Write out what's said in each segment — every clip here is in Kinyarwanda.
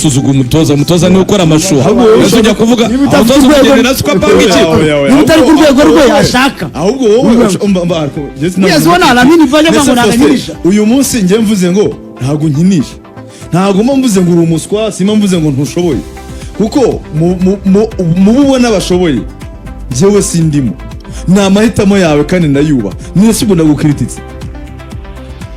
Usuzugura umutoza. Umutoza niwe ukora amashuha. Ahubwo wowe Ese ujya kuvuga Niba udafite umutoza urwego- umugendera si uko apanga ikipe. Oya, oya, Niba utari ku ahubwo- rwego rwe ahubwo- ashaka. Ahubwo wowe umva, njye sinavuze Yes, ubona Lamine Bah avuga ngo Mbese ntabwo Faustin, ankinisha. Uyu munsi njye mvuze ngo ntabwo nkinisha, ntabwo mba mvuze ngo uri umuswa, simba mvuze ngo ntushoboye, kuko mu bo ubona bashoboye njyewe sindimo. Ni amahitamo yawe kandi ndayubaha. Niyo si ubwo ndagukirititse.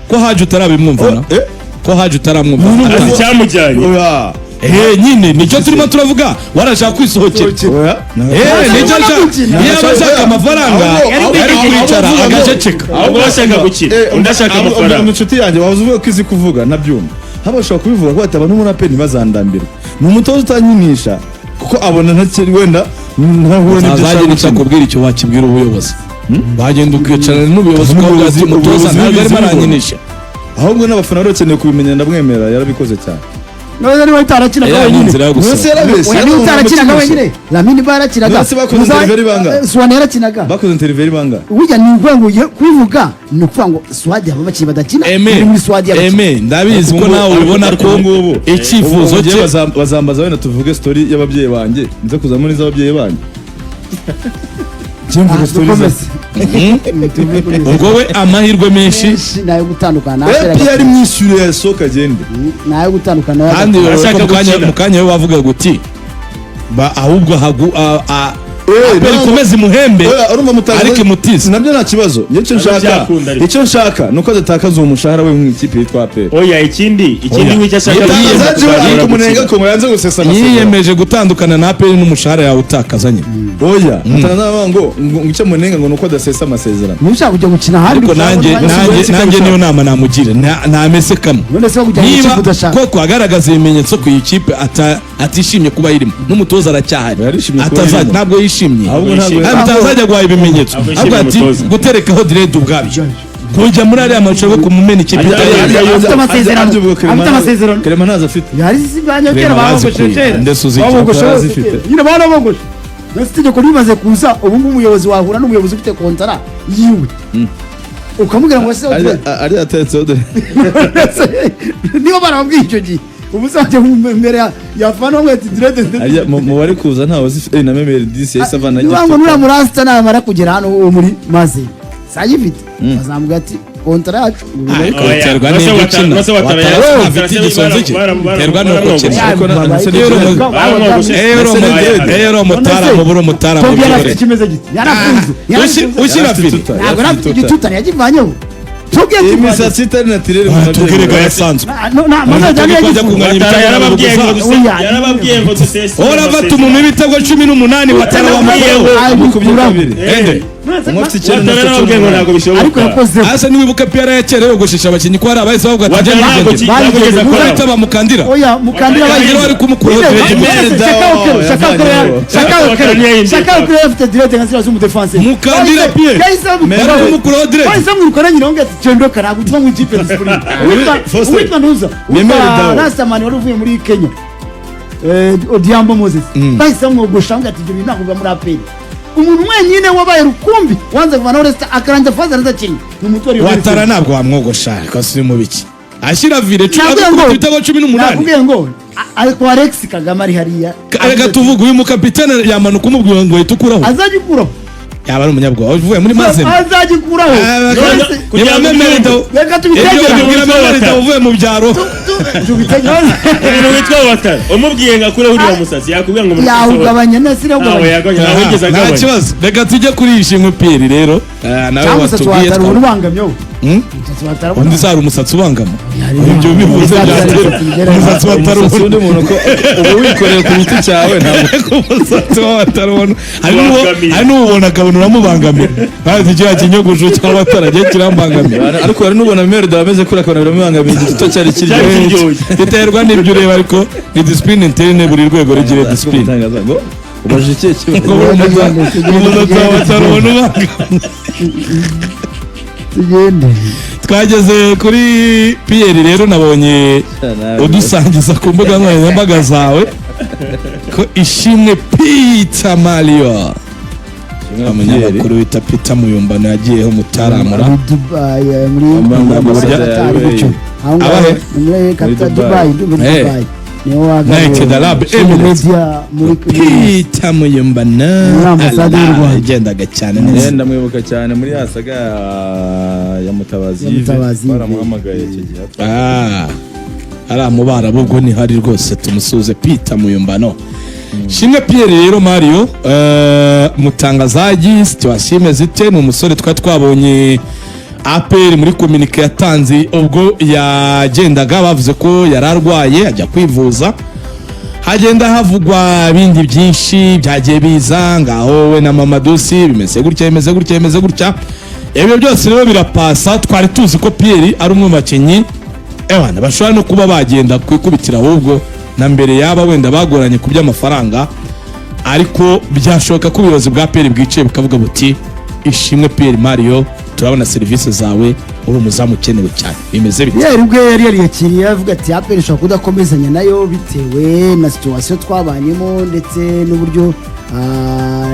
Ko Haje utarabimwumvana? Eh? Ko Haje utaramwumva? Azi icyamujyanye. Oya. Eh, nyine nicyo turimo turavuga, warashaka kwisohokera. Oya. Eh, nicyo Arashaka ashaka. gukina. Iyo aba ashaka amafaranga Ahubwo yari kwicara agaceceka. Ahubwo bashaka gukina, undi ashaka amafaranga. Inshuti yanjye, wahoze uvuga ko izi kuvuga, nabyumva. Haba bashobora kubivuga ko ati abantu muri APR ntibazandambirwe, ni umutoza utanyinisha kuko abona ntakiri, wenda ntahure n'ibyo Ntazagire ashaka icyo gukina. akubwira. Icyo wakibwira ubuyobozi, wagenda ukicarana n'ubuyobozi ukavuga ati umutoza Ubuyobozi ntabwo arimo bubibona. aranyinisha. Ahubwo n'abafana bari bakeneye kubimenya. Ndamwemera, yarabikoze cyane. None niba utarakinaga Iriya ni wenyine. inzira yo Munsi gusohoka. yarabeshye. Oya, niba utarakinaga wenyine, Lamine Bah yarakinaga. None se bakoze interview bangahe? Suwane yarakinaga. Bakoze interview banga. Burya ni ukuvuga ngo kubivuga ni ukuvuga ngo squad aba bakinnyi badakina Eme, iri muri squad y'abakinnyi. Eme, ndabizi ko nawe ubibona ko icyifuzo Ubu cye bazambaza wenda tuvuge story y'ababyeyi banjye, nze kuza muri iz'ababyeyi banjye. Njye mvuga Ah, story za dukomeze. Tuve kuri izi. Ubwo we amahirwe menshi Menshi ni ayo gutandukana na Eh, APR. Pierre mwishyuriye, yasohoka agende. Ni ayo gutandukana na Kandi Arashaka mu kanya gukina. mu kanya we wavuga guti ba ahubwo hagu Eh, APR ikomeze imuhembe Oya, urumva mutaza ariko imutize. Nabyo nta kibazo. Njye icyo Nabyo nshaka, byakunda ariko. icyo nshaka ni uko adatakaza uwo mushahara we mu ikipe yitwa APR. Oya, ikindi Oya. w'icyo ashaka Yitakaza yiyemeje Azaje kuzashobora kumunenga gukina. ko ngo yanze gusesa amasezerano. Yiyemeje gutandukana na APR n'umushahara yawe utakazanye. Oya, atangaza ngo icyo munenga ngo ni uko adasesa amasezerano. Niba ushaka kujya gukina ahandi, Ariko nanjye ushaka nanjye niyo nama namugira. Ntamese kamwe. None se kujya mu Niba ikipe udashaka? koko agaragaza ibimenyetso ku iyi kipe atishimye kuba ayirimo, n'umutoza aracyahari. Yarishimye kuba Atazajya ayirimo. ntabwo yishimye. Ahubwo ntabwo Ntabwo atazajya guhaha ibimenyetso. Ntabwo Ahubwo yishimiye ati umutoza. guterekaho dread ubwabyo, kujya muri ariya marushanwa yo kumumena ikipe itari Afite amasezerano. Afite amasezerano. Clement ntazo afite. Yari si banya kera Clement barogoshe bazikuye. kera. Ndetse uzi Barogoshe icyo bose zifite. kera. Nyine barabogoshe. Mbese itegeko rimaze kuza, ubu ngubu umuyobozi wahura n'umuyobozi ufite kontara yiwe ukamubwira ngo ese Ari ateretseho dore. Niba barababwiye icyo gihe, ubu uzajya imbere ya fana bamwe ati dread. Arya mu bari kuza ntawe uzifite. Na Memeri disi yahise avana. Niba ngo nuriya murasita namara kugera hano uwo muri maze sayifite, bazamubwira ati kontara yacu ubu Oya, Biterwa Bose n'ibyo ukina. Bose Watara Watara afite igisonzi cye. Biterwa n'uko ukina. Ariko Rero umutaramu buri umutaramu. Tobi yari afite byihorere. ikimeze giti, yarafunze. Ushyira Yarafite fili. ituta. Ntabwo yari afite igitutani, yakivanyeho. Tobi yakivanyeho. Imisatsi itari naturelle. Tubwire ko yasanzwe. Amazajyane Tubwire ko ajya yagifunze. kunganya Watara ibitego yarababwiye ngo gusa. Oya. yarababwiye ngo dusese. Urafata umuntu w'ibitego 18, Watara bamukuyeho. Amukubye kabiri. Ende. Umwe afite 9, Watara undi afite yarababwiye ngo 18. ntabwo bishoboka. Ariko yakozeho. Asa niwibuka piyara ya kera yogoshesha abakinnyi, ko hari abahise bavuga ati Watara njye ntabwo nigendere. ntabwo yigeze akora. Urahita bamukandira. Oya, mukandira. Bagira bari kumukuraho dread. Shaka Watara Shaka Okero afite dread nka ziriya z'umudefense. Mukandira Pierre. Yahise Bari kumukuraho dread. Bahise bamwirukana nyina ngo ati cendoka, ntabwo uva mu ikipe discipline. Faustin. Uwitwa Ntuza, Memeri uwitwa Dao. Rastaman wari uvuye muri Kenya, Odhiambo Moses, bahise bamwogosha ngo ati ibyo bintu ntabwo biba muri APR. Umuntu wenyine wabaye rukumbi wanze kuvanaho resta akarangiza faza arazakinnye ni umutwari. Watara ntabwo wamwogosha, ariko si mu biki ashyira vire cumi Nakubwiye agakubita ibitego 18. Nakubwiye ngo ariko Alex Kagame ari hariya. Reka tuvuge uyu mukapitene yamanuka umubwira ngo uhite ukuraho. Azajya ukuraho. Yaba ari umunyabwoba uvuye muri Mazembe. Azajya ukuraho. Kugira ngo Niba Memeri Dao- Reka Ibyo tubitegera. ubwira Memeri Dao uvuye mu byaro. Tubitegera. Umuntu witwa Watara umubwiye ngo akureho uriya musatsi, yakubwira ngo Yawugabanya nese? Ntawe Irawugabanya. yagabanya, ntawe wigeze Nta agabanya. kibazo, reka tujye kuri iyi shimwe Pierre rero. Nawe Cyangwa umusatsi watubwiye watara ubona ubangamye wowe. Umusatsi watara Undi se hari umusatsi ubangama? Ibyo bivuze byatera umusatsi watara. Umusatsi w'undi muntu ko uba wikoreye ku giti cyawe, ntabwo Umusatsi w'abatara ubona hari Ubangamiye. hari n'uwubona akabona uramubangamira, bazi kiriya kinyogosho cy'abatara agiye kirambangamira. Ariko hari n'ubona Memeri Dao ameze kuriya akabona biramubangamiye, igituta cyari Cyari kiryoshye. kiryoshye. Biterwa n'ibyo ureba, ariko ni discipline interne, buri rwego rugira discipline. Gutangaza ngo ubajije ikihe kibazo? Ngo umusatsi w'abatara ubona ubangamira. Tugende. Twageze kuri Pierre rero, nabonye udusangiza ku mbuga nkoranyambaga zawe ko Ishimwe Peter Mario, umunyamakuru wita Peter Muyumbano, yagiyeho mutaramura. Muri Dubai, muri Ambasaderi Qatar ya gutyo. UAE. Aho ngaho Abahe? muri Qatar, Dubai. Dubai, muri Eh. Dubai. Niwe wahagarariye United Arab Emirates. Media muri Peter Muyumbano. Muri ambasade y'u Rwanda. Yagendaga cyane neza. Ndamwibuka cyane muri ya saga ya Mutabazi Ya Yves. Mutabazi Yves. Baramuhamagaye icyo gihe. Ah, ari mu Barabu ubwo ntihari rwose, tumusuze Peter Muyumbano. Shimwe Pierre rero, Mario, mutangazaji, situation imeze ite? Ni umusore twari twabonye APR muri communiqué yatanze ubwo yagendaga, bavuze ko yari arwaye ajya kwivuza, hagenda havugwa ibindi byinshi byagiye biza ngaho, we na Mamadusi bimeze gutya, bimeze gutya, bimeze gutya. Ibyo byose rero birapasa. Twari tuzi ko Pierre ari umwe mu bakinnyi ewana bashobora no kuba bagenda ku ikubitiro, ahubwo na mbere yaba wenda bagoranye ku by'amafaranga, ariko byashoboka ko ubuyobozi bwa APR bwicaye bukavuga buti: "Ishimwe Pierre Mario, turabona serivisi zawe, uri umuzamu ukenewe cyane." Bimeze bite? Pierre ubwe yari yariyakiriye, avuga ati: "APR ishobora kudakomezanya nayo bitewe na situation twabanyemo ndetse n'uburyo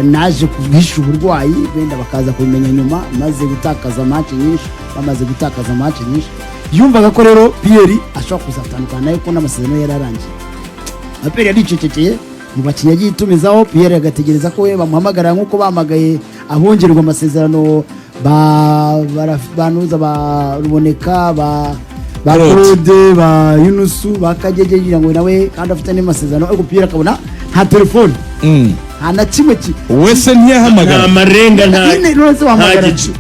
naje kubwisha uburwayi, wenda bakaza kubimenya nyuma maze gutakaza match nyinshi, bamaze gutakaza match nyinshi." Yumvaga ko rero Pierre ashobora kuzatandukana nayo ko n'amasezerano yari arangiye. APR yaricecekeye mu bakinnyi yagiye itumizaho, Pierre agategereza ko we bamuhamagara nk'uko bahamagaye abongererwa amasezerano ba banuza, ba Ruboneka, ba Claude. Claude, ba Yunusu, ba Kagege, kugira ngo nawe kandi afite n'amasezerano, ariko Pierre akabona nta telefone, nta na kimwe Wese nta ntiyahamagara? Marenga, nta Nyine rwose nta wahamagara. gicu.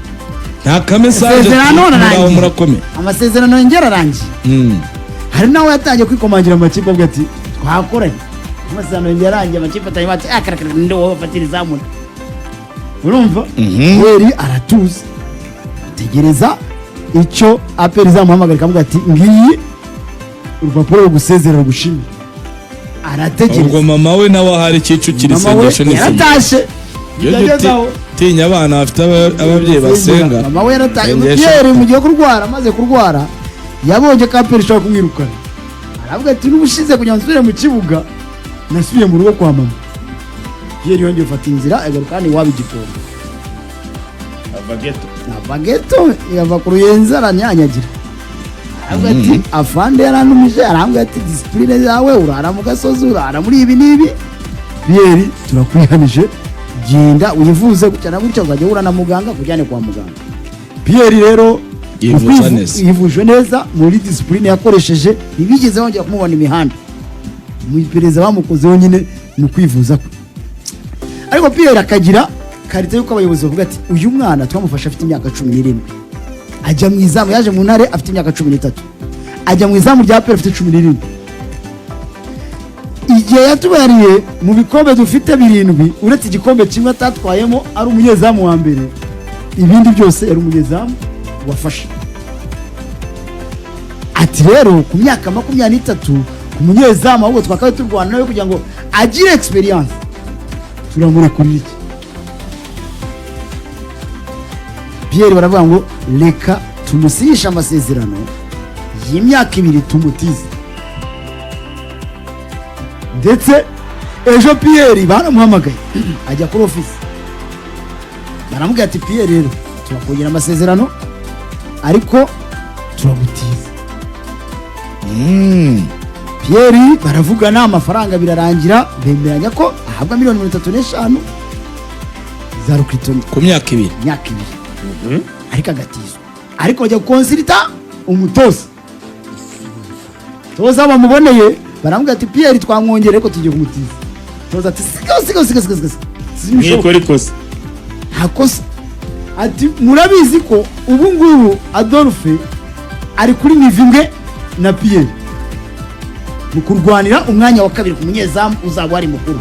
Nta ka message? Amasezerano Muraho, ararangiye. murakomeye. Amasezerano yongera arangiye. Hari nawe yatangiye kwikomangira amakipe avuga ati: "Twakoranye, amasezerano yongera arangiye." Amakipe atari bati akarakara, ninde wowe bafatira izamu? Urumva, Pierre aratuza, tegereza icyo APR izamuhamagara ikavuga ati: "Ngiyi urupapuro rugusezerera rugushimira." Arategereza. Ubwo mama we nawe ahari Kicukiro, Mama we isengesho n'isengesho. yaratashe. Iyo ujya Yagezeho. utinya abana bafite ababyeyi basenga. Mama we yarataye. Sengesho. Pierre mu gihe cyo kurwara, amaze kurwara, yabonye ko APR ishobora kumwirukana, aravuga ati: "N'ubushize kugira ngo nsubire mu kibuga nasubiye mu rugo kwa mama." Pierre yongeye gufata inzira agaruka hano iwabo i Gikondo. Ava ghetto. Ava ghetto, yava ku Ruyenzi, aranyanyagira, aravuga ati: "Afande yarantumije, arambwira ati discipline yawe, urara mu gasozi, urara muri ibi n'ibi. Pierre, turakwihanije, genda wivuze gutya na gutya, uzajya uhura na muganga kujyane kwa muganga." Pierre rero Yivuza mu neza. Yivuje neza muri discipline yakoresheje, ntibigeze bongera kumubona imihanda mu iperereza bamukozeho nyine mu kwivuza kwe. Ariko Pierre akagira qualité y'uko abayobozi bavuga ati: "Uyu mwana twamufashe afite imyaka 17 ajya mu izamu, yaje mu Ntare afite imyaka 13, ajya mu izamu rya APR afite 17. Igihe yatubariye mu bikombe dufite birindwi, uretse igikombe kimwe atatwayemo ari umunyezamu wa mbere, ibindi byose yari umunyezamu wafashe." Ati rero ku myaka 23 ku munyezamu, ahubwo twakabaye turwana nawe kugira ngo agire experience, turamurekurira iki? Pierre baravuga ngo reka tumusinyishe amasezerano y'imyaka 2, tumutize. Ndetse ejo Pierre baramuhamagaye ajya kuri ofisi, baramubwira ati: "Pierre rero turakongera amasezerano ariko turagutiza." Pierre baravugana amafaranga birarangira, bemeranya ko ahabwa miliyoni 35 za recrutement Ku myaka 2. Imyaka 2, ariko agatizwa, ariko bajya gukonsulta umutoza. Toza bamuboneye baramubwira ati: "Pierre twamwongereye ariko tugiye kumutiza." Toza ati: "Siga, siga, siga, siga, siga." Simbishoboka. Mwikora ikosa. Nta kosa. Ati: "Murabizi ko ubu ngubu Adolphe ari kuri niveau imwe na Pierre mu kurwanira umwanya wa kabiri ku munyezamu uzaba wari mukuru.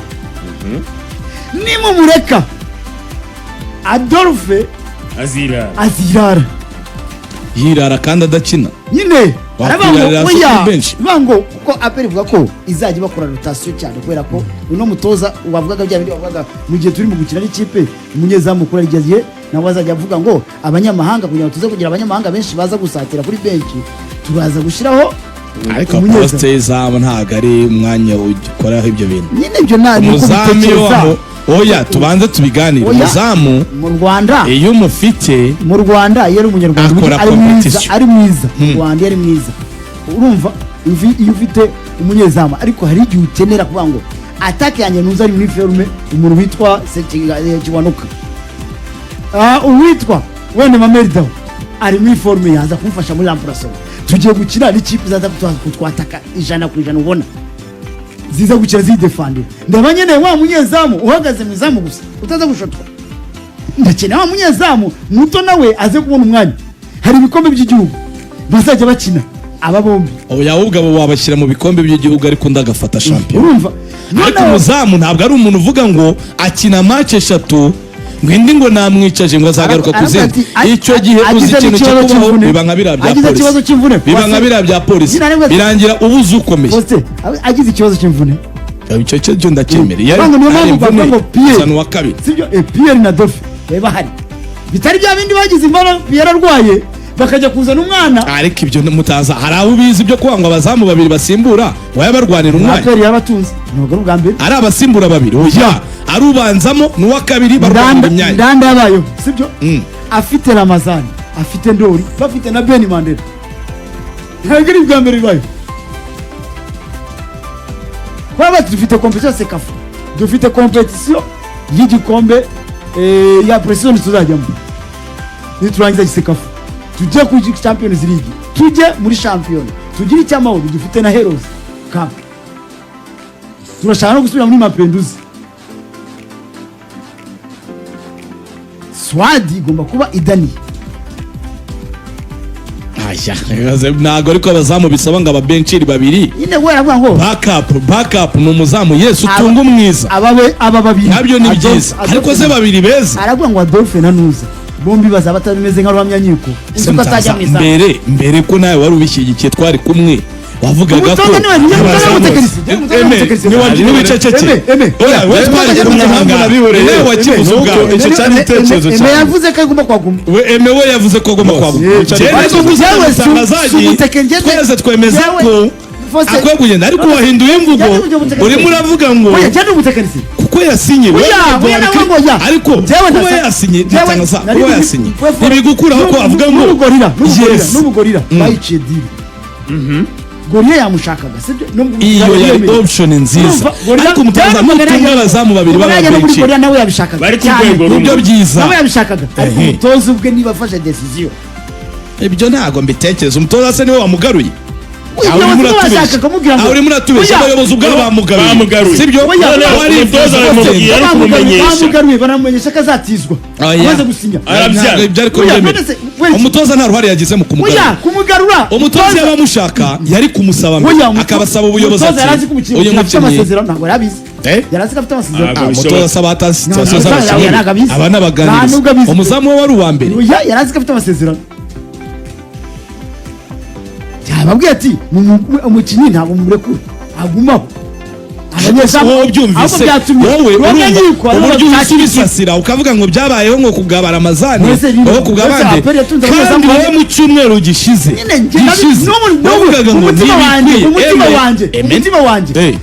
Nimumureka Adolphe azirara." Azirara. Yirara kandi adakina. Nyine aravuga Wakwirarira ngo hasi oya kuri bench. Bivuga ngo kuko APR ivuga ko izajya bakora rotation cyane, kubera ko uno mutoza wavugaga bya bindi wavugaga mu gihe turi mu gukina n'ikipe, umunyezamu mukuru arigeze nawe azajya avuga ngo abanyamahanga, kugira ngo tuze kugira abanyamahanga benshi baza gusatira kuri benshi, turaza gushyiraho Ariko umunyezamu. poste y'izamu ntabwo ari umwanya ukoraho ibyo bintu. Nyine ibyo nta ni uko Umuzamu iyo ubitekereza. Oya, tubanze tubiganire. Oya. Umuzamu Mu Rwanda, iyo umufite mu Rwanda iyo ari umunyarwanda akora ari mwiza, competition. ari mwiza mu Rwanda iyo ari mwiza, urumva iyo ufite Umunyezamu, ariko hari igihe ukenera kuvuga ngo attaque yanjye nuza ari muri forme, umuntu witwa Kiwanuka, uwitwa wenda Mamerdaw ari muri forme, yaza kumufasha muri remplacement. Tugiye gukina n'ikipe izaza kutwataka 100%, ubona ziza gukina zidefandira. Ndaba nkeneye wa munyezamu uhagaze mu izamu gusa utaza gushotwa. Ndakeneye wa munyezamu muto nawe aze kubona umwanya. Hari ibikombe by'igihugu bazajya bakina aba bombi. Oya, ahubwo abo wabashyira mu bikombe by'igihugu, ariko undi agafata shampiyona. Urumva? Ariko Noneho- umuzamu ntabwo ari umuntu uvuga ngo akina match eshatu, ngo indi ngo namwicaje, ngo azagaruka ku Aravuga zindi. ati, Icyo gihe uzi agize ikintu n'ikibazo kikubaho, cy'imvune. biba nka biriya bya Agize ikibazo polisi, cy'imvune. biba nka biriya bya polisi, Nyine aribwo- birangira ubuze ukomeye. Faustin, agize ikibazo cy'imvune. Icyo cyo ndacyemera. Iyo Banga niyo ari mpamvu bavuga imvune, ngo Pierre uzana uwa kabiri. Sibyo? Pierre na Adolphe bari bahari, bitari bya bindi bagize imbaraga, Pierre arwaye bakajya kuzana umwana. Ariko ibyo mutaza, hari abo ubizi byo kuvuga ngo abazamu babiri basimbura waya barwanira umwanya. APR yabatunze, ntabwo ari ubwa mbere. Ari abasimbura babiri, oya, ari ubanzamo n'uwa kabiri barwanira Ndanda imyanya. Ndanda yabayeho, sibyo? Mm. Afite Ramazani, afite Ndori, bafite na Ben Mandela. Ntabwo ari ubwa mbere bibayeho. Kuba bati dufite compétition CECAFA, dufite compétition y'igikombe ya pre-season tuzajyamo niturangiza CECAFA, tujye kuri Champions League, tujye muri shampiyona, tugire icy'amahoro, dufite na Heroes Cup, turashaka no gusubira muri Mapinduzi. Squad igomba kuba idaniye. Aya, ntabwo ariko abazamu bisaba ngo ababenchiri babiri. Nyine we aravuga ngo Backup ni umuzamu, yes, utunga umwiza. Aba babiri Nabyo ni byiza, ariko se babiri beza? Aravuga ngo Adolphe na Nuza bombi bazaba batameze nka Ruhamyanyiko, uzi ko atajya mu izamu. Mbere ko nawe wari ubishyigikiye, twari kumwe, wavugaga ko Umutoza niwe, niwe mutoza w'umutekinisiye, niwe mutoza Eme, w'umutekinisiye. niwiceceke. Eme, Eme. Oya, we twari Eme, kumwe Eme, ahangaha. nabihoreye. Nawe wakibuze Eme, ubwawe. icyo cyari Eme, igitekerezo Eme cyanjye. yavuze ko agomba kuhaguma. We Eme we yavuze ko agomba Bose. kwaguma. Yewe, Cyane ko gusa Yewe, umutangazaji si umutekinisiye. twese twemeza Yewe, ko Faustin- akwiye kugenda, ariko wahinduye imvugo. Yewe, umutekinisiye. Urimo uravuga ngo Oya, cyane umutekinisiye. kuko yasinye. Oya, Wewe oya, nawe ngo oya. ariko Jewe kuba yasinye, jewe ndatangaza, nari kuba ndi- yasinye we- ntibigukuraho ko avuga ngo n'ubugorira, n'ubugorira, Yes. n'ubugorira bayiciye deal. Gorilla yamushakaga, sibyo? Iyo yari option nziza, Urumva, Gorilla- ariko umutoza Jewe nutunga abazamu babiri Gorilla no muri b'ababenshi Gorilla nawe yabishakaga Bari ku cyane. rwego rumwe. Nibyo byiza. Nawe yabishakaga, ariko Ehe. umutoza ubwe niba afashe decision. Ibyo ntabwo mbitekereza. Umutoza se niwe wamugaruye? Oya, Aho urimo abayobozi uratubeshya. bashaka kumubwira ngo- Aho urimo uratubeshya. Oya. Abayobozi ubwabo bamugaruye. Bamugaruye. Sibyo? Oya, Noneho Wari umutoza wifuza aramubwira, ko ari kumumenyesha. Bamugaruye, banamumenyesha ko azatizwa Oya. amaze gusinya. Arabyanga. Ntabwo ibyo ariko Oya, byemera. none se, wait. Umutoza nta ruhare yagize mu Oya, kumugarura. kumugarura. Umutoza yaba amushaka yari kumusaba mbere, Oya, akabasaba ubuyobozi umutoza yari ati azi ko umukinnyi uyu afite mukinnyi amasezerano, ntabwo yari abizi. Eh? Yari azi ko afite amasezerano. Ntabwo Umutoza bishoboka. asaba atazi situation Ntabwo z'abakinnyi. ntabwo abizi. Aba Nta n'abaganiriza nubwo abizi. umuzamu we wari uwa mbere. Oya, yari azi ko afite amasezerano. Yababwiye ati umukinnyi ntabwo mumurekura, agumaho. Abanyezamu Wowe ubyumvise, ahubwo byatumye wowe urumva Ruhamyanyiko aribo uburyo bashakira uhise ubisasira, ukavuga ngo byabayeho ngo kubwa Ramazani, Mbese rero, wowe kubwa mbese bande, APR yatunze kandi abanyezamu wowe bane. mu cyumweru gishize Nyine njye gishize n'ubu wavugaga ngo umutima wanjye, ntibikwiye. umutima Eme, wanjye, Eme. umutima wanjye Hey.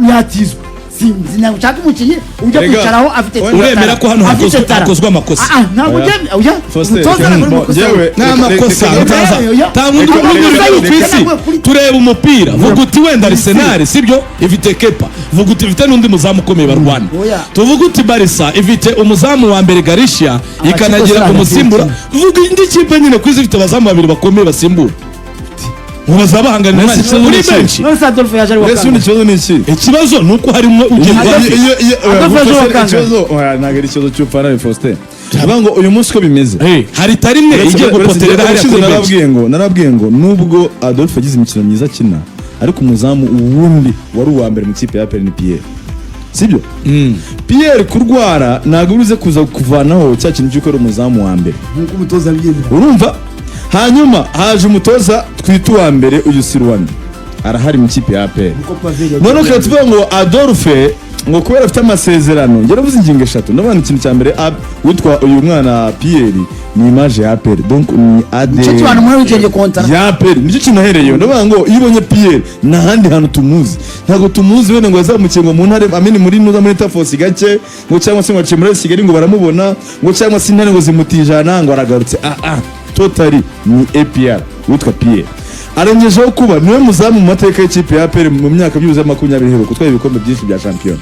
Yatizwa. Sinzi, ntabwo nshaka umukinnyi ujya Erega, kwicaraho afite uremera ko hano afite hakozwe- tara. hakozwe amakosa. Ah, ah, ntabwo Oya. njye oya, Faustin, umutoza reka- ntabwo ari amakosa. Jewe, Ni amakosa. reka- Utaza Oya. tanga undi Reka- muntu reka- uri ku isi. reka- Tureba umupira, vuga uti wenda Arsenal, sibyo, ifite Kepa, vuga uti ifite n'undi muzamu ukomeye barwana. Oya. Tuvuga uti Barca ifite umuzamu wa mbere Garcia, ikanagira Arsenal umusimbura. Vuga indi kipe nyine ku isi ifite abazamu babiri bakomeye basimbura, ngo bazabahanganira Mbese ikibazo kuri ni iki? benshi. None se Adolphe yaje ari Mbese ubundi wakanga? ikibazo ni iki? Ikibazo ni uko harimo ugiye Iyo- kuba iyo- iyo- Adolphe yaje Faustin, wakanga. ikibazo oya, ntabwo ari ikibazo cy'ubupfana, Faustin. Ndavuga ngo uyu munsi uko bimeze, Hey, hari tarimwe igiye gupoterera hariya ubushize kuri benshi. narabwiye ngo nubwo Adolphe yagize imikino myiza akina, ariko umuzamu uwundi wari uwa mbere mu ikipe ya APR ni Pierre, sibyo? Pierre kurwara ntabwo uruze kuza kuvanaho cya kintu cy'uko ari umuzamu wa mbere. Nk'uko umutoza abyemera. Urumva, hanyuma haje umutoza twita uwa mbere, uyu Sirwani arahari mu ikipe ya APR. Nk'uko Pavel yagiye. None ukaba tuvuga ngo Adolphe ngo kubera afite amasezerano. Njye navuze ingingo eshatu, ndabona ikintu cya mbere, witwa uyu mwana Pierre ni image ya APR, donc ni ADN Nicyo kibantu muri wigenge kontara. ya APR, nicyo kintu ahereyeho. Ndavuga ngo iyo ubonye Pierre nta handi hantu tumuzi, ntabwo tumuzi wenda ngo yazamukiye ngo mu ntare amini muri nuza muri Tafosi gake, ngo cyangwa se ngo aciye muri Kigali ngo baramubona, ngo cyangwa se intare ngo zimutijana ngo aragarutse. Ah ah, totally ni APR witwa Pierre. Arengejeho kuba niwe muzamu mu mateka y'ikipe ya APR mu myaka byibuze 20 iheruka utwaye ibikombe byinshi bya shampiyona.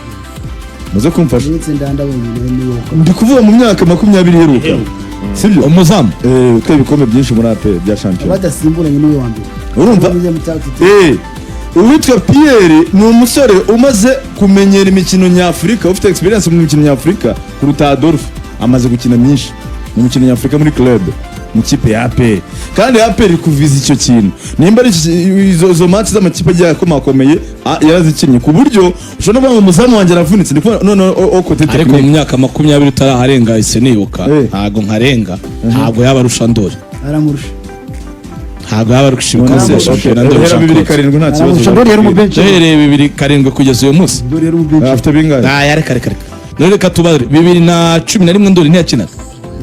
Muze kumfasha. Uretse Ndanda wenyine niwe ukora. Ndi kuvuga mu myaka 20 iheruka. Iheruka. Sibyo? Umuzamu. Utwaye ibikombe byinshi muri APR bya shampiyona. Badasimburanye niwe wa mbere. Urumva? Niwe mutagatifu. Uwitwa Pierre ni umusore umaze kumenyera imikino nyafurika, ufite experience mu mikino nyafurika kuruta Adolphe. Amaze gukina myinshi mu mikino nyafurika muri club, mu kipe ya APR, kandi APR iri kuviza icyo kintu. Nimba ari izo match z'amakipe agiye akomakomeye, yarazikinnye ku buryo ushobora no kuvuga ngo umuzamu wanjye aravunitse. Ndi kubona none okote Ariko mu myaka 20 utaraharenga ise nibuka. Ntago nkarenga, ntabwo yaba arusha Ndori. Aramurusha. Ntabwo yaba arusha ibikombe bya shampiyona Ndori. Uhera bibiri Jean Claude. karindwi nta kibazo. Aramurusha. Ndori yari umubenshi. Duhereye 2007 kugeza uyu munsi. Ndori yari umubenshi. Afite bingahe? Aya, reka reka reka rero, reka tubare. 2011 Ndori ntiyakinaga.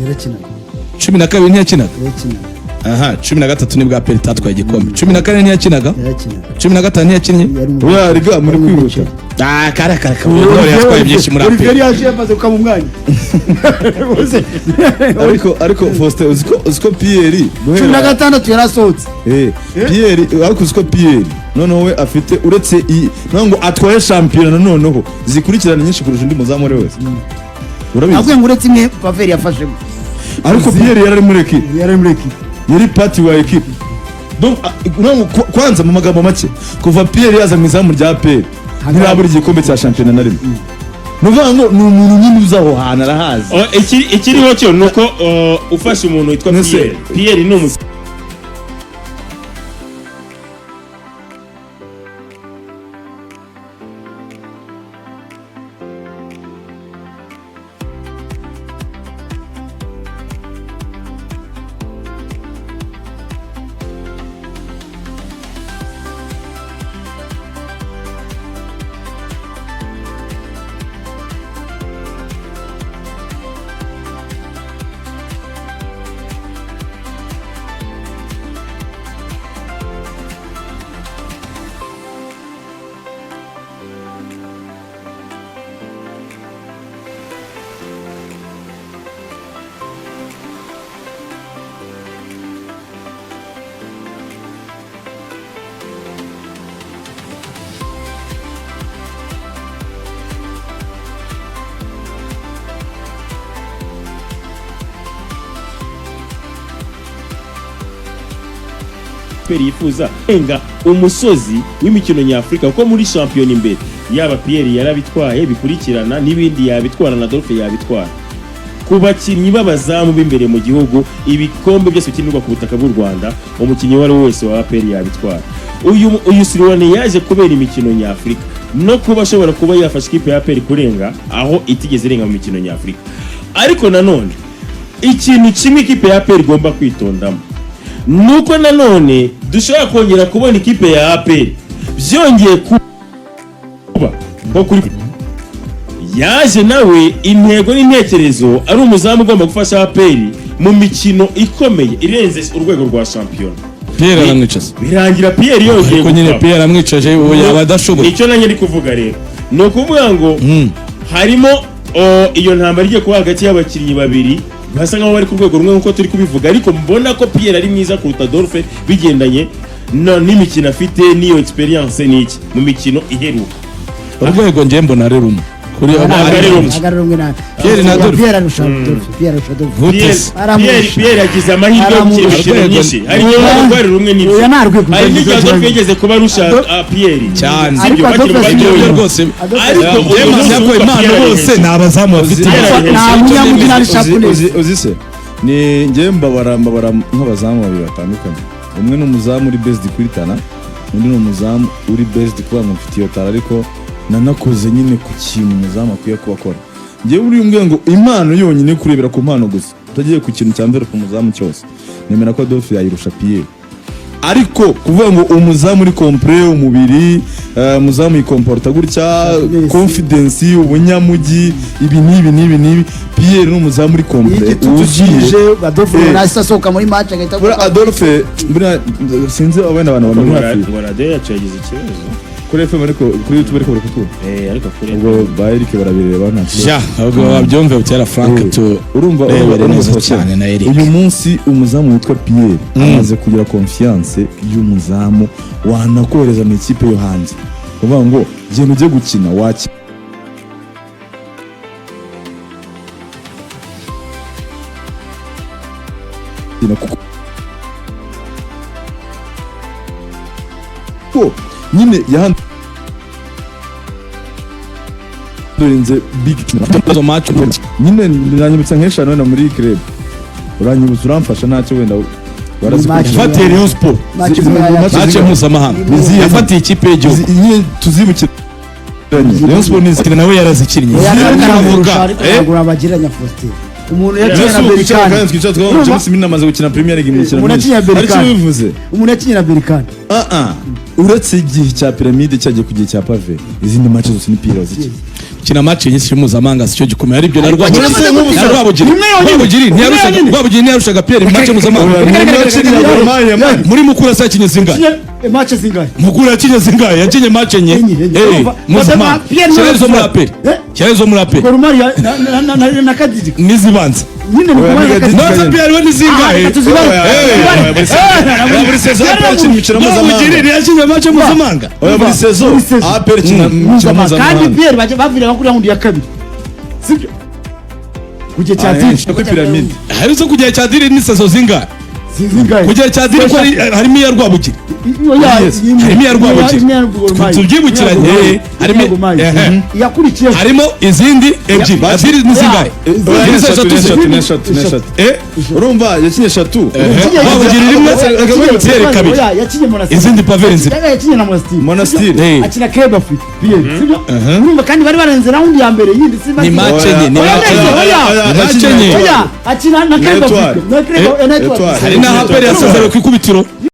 Yarakinaga. 12 ntiyakinaga. Yarakinaga. Aha, 13 nibwo APR itatwaye igikombe. 14 ntiyakinaga. Yarakinaga. 15 ntiyakinnye. Yari umubenshi. Oya, riga muri Yari kwihuta. umubenshi. Ah, kare kare kare, Ndori yatwaye byinshi muri Olivier APR. yaje yamaze gukama umwanya. Ariko Faustin, uziko Pierre 16 yarasohotse. Pierre, ariko uziko Pierre noneho we afite, uretse iyi noneho ngo atwaye shampiyona, noneho zikurikirana nyinshi kurusha undi muzamu uwo ari we wese, urabizi? Avuye ngo uretse imwe Paveri yafashemo. Ariko Pierre yari ari muri ekipe. Yari muri ekipe. Yari partie wa ekipe. Donc noneho kwanza mu magambo make, kuva Pierre yaza mu izamu rya APR ntirabura igikombe cya shampiyona na rimwe. Ni ukuvuga ngo ni umuntu nyine uzi aho hantu, arahazi. Oh, ikiriho cyo ni uko ufashe umuntu witwa Nese. Pierre, Pierre ni umu APR yifuza enga umusozi w'imikino nyafurika, kuko muri shampiyona imbere yaba Pierre yarabitwaye bikurikirana n'ibindi yabitwara na Adolphe yabitwara. Ku bakinnyi b'abazamu b'imbere mu gihugu, ibikombe byose bikinirwa ku butaka bw'u Rwanda, umukinnyi uwo ari we wese wa APR yabitwara. Uyu Siriwane yaje kubera imikino nyafurika no kuba ashobora kuba yafasha ikipe ya APR kurenga aho itigeze irenga mu mikino nyafurika. Ariko nanone ikintu kimwe ikipe ya APR igomba kwitondamo nuko nanone dushobora kongera kubona ikipe ya APR byongeye kuba nko kuri yaje nawe intego n'intekerezo ari umuzamu ugomba gufasha APR mu mikino ikomeye irenze urwego rwa shampiyona. Pierre aramwicaza. Birangira Pierre yongeye Ariko nyine gukaba. Pierre aramwicaje, ubu yaba adashoboye. Icyo nanjye ndi kuvuga rero ni ukuvuga ngo harimo iyo ntambara igiye kuba hagati y'abakinnyi babiri basa nkaho bari ku rwego rumwe nk'uko turi kubivuga, ariko mbona ko Pierre ari mwiza kuruta Adolphe bigendanye n'imikino afite n'iyo experience n'iki mu mikino iheruka. Urwego njye mbona ari rumwe kuri Ntabwo ari rumwe. Ntabwo ari rumwe na Pierre na Adolphe. Pierre arusha Adolphe. Pierre arusha Adolphe. Gute Pierre, se? Aramurusha. Pierre yagize amahirwe yo gukina Aramurusha. imikino Urwego- myinshi. Hari igihe Oya. rwari rumwe n'ibyo. Oya, nta rwego Hari n'igihe rwego. Adolphe yigeze kuba arusha Pierre. Cyane. Sibyo, Ariko bakiri Adolphe batoya. Ibyo rwose. Ariko uyu Njye munsi mpamya ko witwa impano Pierre bose ari ni abazamu bafite Pierre impano. ari Nta hejuru. munyamujyi nta sharpness. Uzi se, ni njyewe mbabara nk'abazamu babiri batandukanye. Umwe ni umuzamu uri based kuri talent, undi ni umuzamu uri based kuba ngo mfite iyo talent ariko nanakoze nyine ku kintu umuzamu akwiye kuba akora. Njyewe uri umbwira ngo impano yonyine, kurebera ku mpano gusa utagiye ku kintu cya mbere ku muzamu cyose, nemera ko Adolphe yayirusha Pierre. Ariko kuvuga ngo umuzamu uri complet umubiri, umuzamu yikomporta gutya, Sharpness. confidence, ubunyamujyi, ibi n'ibi n'ibi n'ibi, Pierre ni umuzamu uri complet Igitutu wuzuye. kije Adolphe nahise asohoka muri match agahita Buriya Adolphe, buriya sinzi wenda abantu bamuri hafi. Ngo radiyo yacu yagize ikibazo. Kuri FM, ariko kuri YouTube ariko bari kutwumva. Ariko kuri Ubwo ba Eric barabireba, nta kibazo. Ja, ubwo babyumve butera Frank tu Urumva, rebere urumva neza Faustin. cyane na Eric. Uyu munsi umuzamu witwa Pierre amaze kugira confiance y'umuzamu wanakohereza mu ikipe yo hanze, uvuga ngo genda ujye gukina, wakina kuko nyine yahandurinze big Izo match nyine nanyibutsa nk'eshanu wenda muri club, uranyibutsa, uramfasha, ntacyo wenda warazikurikira. Yafatiye Rayon Sport Match Match match mpuzamahanga, Nizihe? yafatiye ikipe y'igihugu. Nyine tuzibukiranye Rayon Sport ni Nawe yarazikinnye. Aramurusha, ariko ntabwo urabagiranya Faustin, umuntu yakinnye na Berkane. Twicara twavuga Urumva? James Milner amaze gukina Premier League imikino Umuntu myinshi. yakinnye Aricyo Berkane. bivuze. Umuntu yakinnye na Berkane. Ah ah, uretse igihe cya Pyramide cyagiye ku gihe cya Pave, izindi match zose ni Pierre wazikinnye. Gukina match nyinshi mpuzamahanga si cyo gikomeye, aribyo na Rwabugiri. Ariko Na Rwabugiri, Imwe yonyine. Rwabugiri ntiyarushaga Imwe yonyine. Rwabugiri ntiyarushaga Pierre mu match mpuzamahanga. Oya, ni match ya Gor Mahia, man. Muri Mukura se yakinye zingahe? Yakinye match zingahe? Mukura yakinye zingahe? Yakinye match enye. Enye, enye. Eh, mpuzamahanga. Pierre Shyira izo muri niwe APR. Eh? Shyira izo muri APR. Gor Mahia na Kadidi. N'izibanza. Nyine ni Oya, Gor Mahia na ni Kadidi. Noza Pierre we ni zingahe? Ah, reka tuzibare. Oya, Eh, oya, buri Eh, buri saison APR ikina imikino Rwabugiri mpuzamahanga. ntiyakinye match mpuzamahanga. Oya, buri saison Buri saison. APR ikina imikino Mpuzamahanga. Kandi mpuzamahanga. Pierre bajya baviraga kuri round ya kabiri, sibyo, ku gihe cya Ah, Dini. kuri Pyramide. Hari izo ku gihe cya Diri ni saison zingahe? Zingahe? Ku gihe cya Diri ko harimo iya Rwabugiri. Oya, Yes. imwe. Harimo iya Rwabugiri. Imwe ya Gor Mahia. Tubyibukiranye, Imwe ya Gor Mahia. harimo- Imwe ya Gor Mahia. Yakurikiyeho. Harimo izindi ebyiri. Ba- Diri ni zingahe? Oya, Diri ni se eshatu, eshatu ni se? eshatu, ni eshatu, ni eshatu. Eh, Urumva yakinye eshatu. Rwabugiri rimwe, Pierre kabiri. Oya, yakinye Monastir. Izindi Pavel nzima. Yakinye na Monastir. Monastir. Eh. Akina Club Africa Pierre, sibyo? Urumva kandi bari barenze round ya mbere yindi, si Ni match enye, ni Oya, match oya, enye. oya. Oya, Ni match enye. Oya, akina na Club Etoile. Africa na Club na Etoile. Etoile. Hari n'aho APR yasezerewe ku ikubitiro.